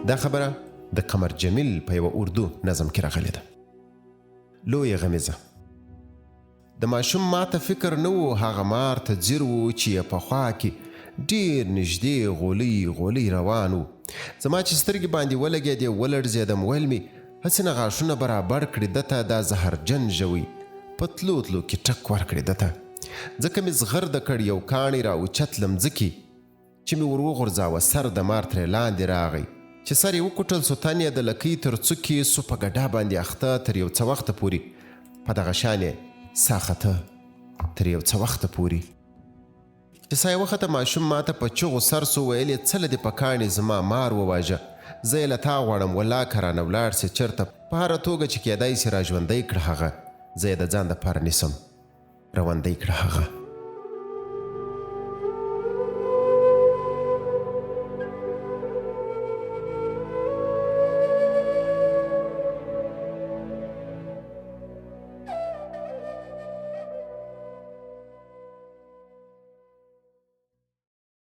دا خبره د قمر جمیل په یوه اردو نظم کې راغلې ده. لویه غمیزه. د ماشوم ماته فکر نه و، هغه مار ته ځیر و چې یې په خوا کې ډېر نږدې غولی غولی روان و. زما چې سترګې باندې ولګېدې، ولړزېدم، ویل مې هسې نه غاښونه برابر کړي ده ته دا زهرجن ژوی په تلو تلو کې ټک ورکړي ده ته. ځکه مې زغرده کړ، یو کاڼی را اوچت له مځکې چې مې ور وغورځاوه، سر د مار ترې لاندې راغی. چې سر یې وکوټل سو، تن یې د لکۍ تر څوکې سو په ګډا باندې اخته، تر یو څه وخته پورې په دغه شان یې سا خته، تر یو څه وخته پورې. چې سا یې وخته، ماشوم ماته په چغو سر سو، ویل یې څه له دې په کاڼي زما مار وواژه، زه یې له تا غواړم، ولا که رانه ولاړ سې چرته، په هره توګه چې کېدای سي را ژوندی کړه هغه، زه یې د ځان دپاره نیسم، روندی کړه هغه.